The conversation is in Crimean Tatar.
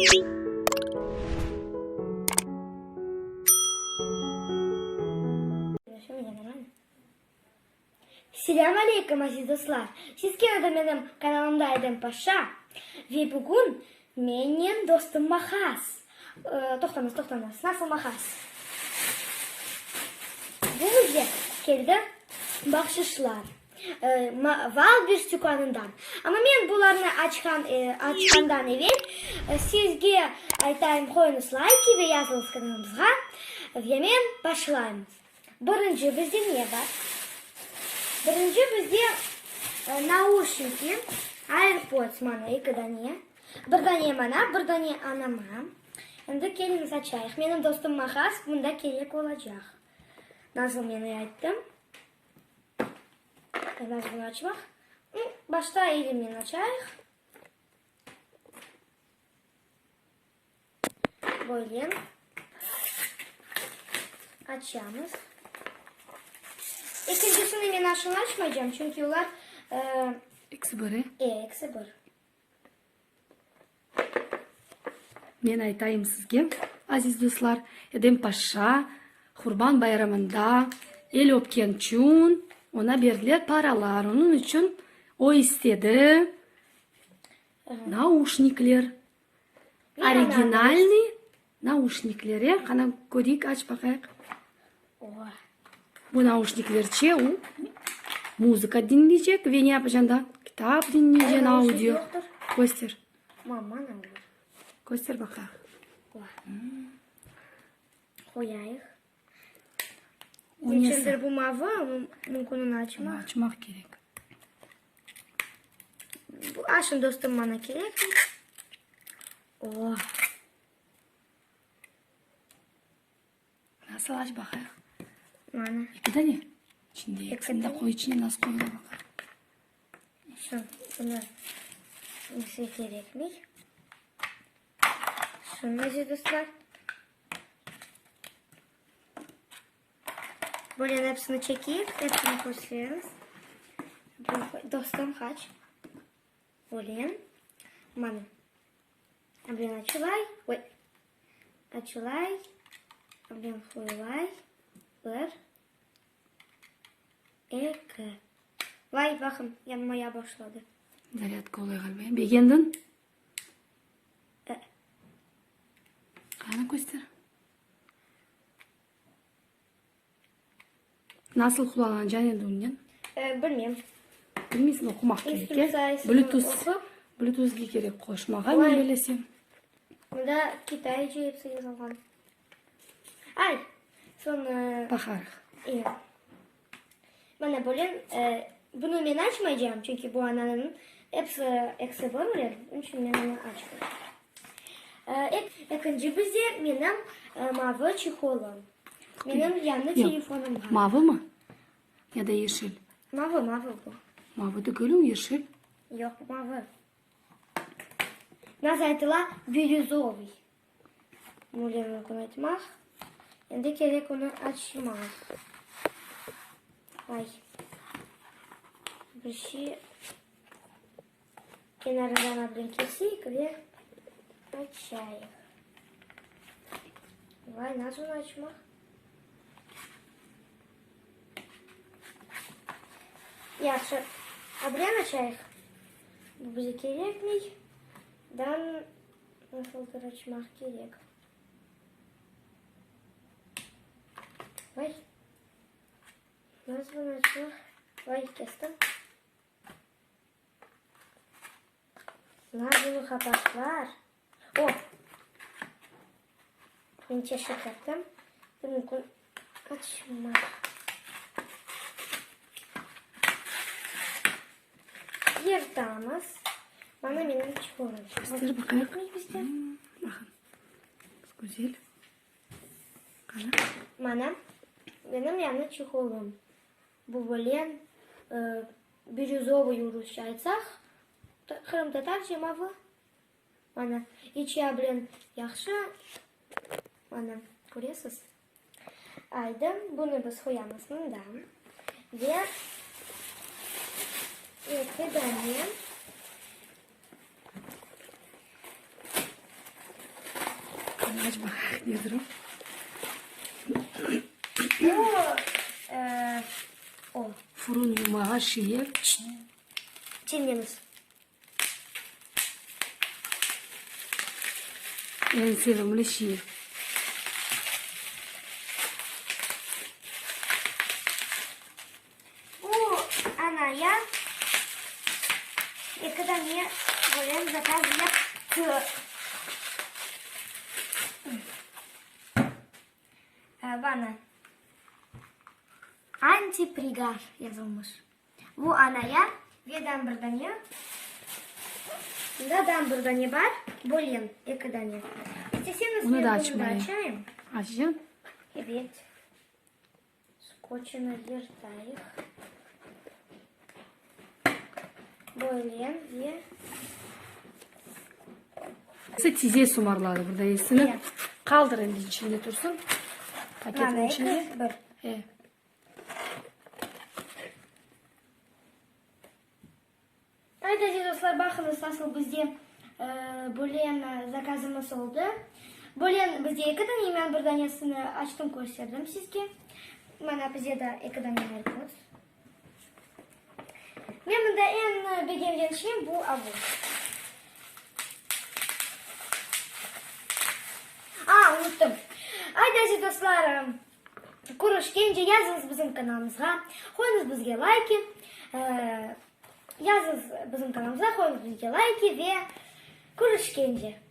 Selâm aleykum, aziz dostlar! Siz kene de menim kanalımda Edem Paşa ve bugün mennen dostum Mahas. Toqtañız, toqtañız, nasıl Mahas? Bu bizge keldi bahşışlar Wildberries tükânından. Amma men bularnı açqan açqandan evel sizge aytayım, qoyuñız layki ve yazıñız kanalımızğa ve men başlayım. Birinci bizde ne bar? Birinci bizde nauşniki, AirPods mana eki dane. Bir dane mana, bir dane anama. Endi keliñiz açayıq. Menim dostum Mahas bunda kerek olacaq. Nasıl men ayttım. Nasıl bunı açmaq? Başta elimnen açayıq. Böyle açamız. Ekincisini men aşın açmaycam, çünki olar Ekisi bir, e? E, ekisi bir. Men aytayım sizge, aziz dostlar, Edem Paşa Qurban bayramında el öpken çün oña berdiler paralar, onıñ içün o istedi nauşnikler. Originalnıy nauşnikler, e? Qana, köreyik, aç baqayıq. Bu nauşniklerçe o muzıka diñleycek ve ne yapacaq daa? Kitap diñleycek, audio. Köster. Köster baqayıq. Qoyayıq. Neçündir bu mavı, mümkün onı açmaq. Açmaq kerek. Bu aşın dostum mana kerek. Oh. Nasıl aç baqayıq. Mana. Eki dane. İçinde ekisini de qoy içine nasıl qoyula baqayıq. Şu, bunı bizge kerekmey. Şunı aziz dostlar. Böyle hepsini çekeyik, hepsini kösteremiz. Dostum qaç. Böyle. Mana. Блин, açılay. Oy. Açılay. Блин, qoyulay. Bir. Eki. Vay, baqın, yanmaya başladı. Zaryadka olay ğaliba. Begendiñ? Qani köster. Nasıl qullanacağın endi onnen? Bilmem. Bilmeysiñ, oqumaq kerek, e? Bluetooth, Bluetoothge kerek qoşmağa, men bilesem. Mında kitayca episi yazılğan. Ay, soñ... Baqarıq. E. Mana böyle, bunı men açmaycam, çünki bu ananıñ episi eksi bir, onıñ içün men onı açmaycam. Ekinci bize menim mavı çeholım. Menim yañı telefonımğa. Mavımı? Ya da yeşil? Mavı, mavı bu. Mavı degil o, yeşil. Yoq, mavı. Nasıl aytıla? Birüzovıy. Böyle mümkün aytmaq. Endi kerek onı açmaq. Ay. Bir şey. Kenarından ablen keseyik ve açayıq. Vay, nasıl onı açmaq? Yahşı, ablen açayıq. Bu bize kerekmey. Dan nasıldır açmaq kerek. Vay, nasıl bunı açmaq? Vay, kestim. Nazılı qapaqlar. O! Men çeşit yaptım. Mümkün açmaq. Yırtamız. Mana menim çuvalım. Köster baqayıq. Baqın. Güzel. Qana. Mana menim yañı çuvalım. Bu böyle birüzovıy rusça aytsaq, qırımtatarca mavı. Mana, içi bilen yahşı, mana, köresiz. Aydı, bunı biz qoyamız mında. Ve eki dane. Aç baqayıq, nedir o? O, e, o. Furun yumağa şiye. Çingenüz. Eñ sevimli şiir. Bu anaya eki dane golem zakaz yaptı. Bana antiprigar yazılmış. Bu anaya ve daa bir dane, mında daa bir dane bar, bölen eki dane. İsteseñiz Onı men da bunı da açmayım. açayım. Açacañ? Evet. Skotçını yırtayıq. Böyle ve... Tize sumarladı burada esini. Evet. Qaldır endi içinde tursun. Paketin Mana içinde. eki, bir. E. Ayda, aziz dostlar, baqıñız, nasıl bizde bölen zakazımız oldı. Bölen bizde eki dane, men bir danesini açtım, kösterdim sizge. Mana bize de eki dane narkoz. Men mında eñ begengen şeyim bu avu. A, unuttım. Ayda, aziz dostlar, Körüşkence yazıñız bizim kanalımızğa, qoyuñız bizge layki, yazıñız bizim kanalımızğa, qoyuñız bizge layki ve körüşkence.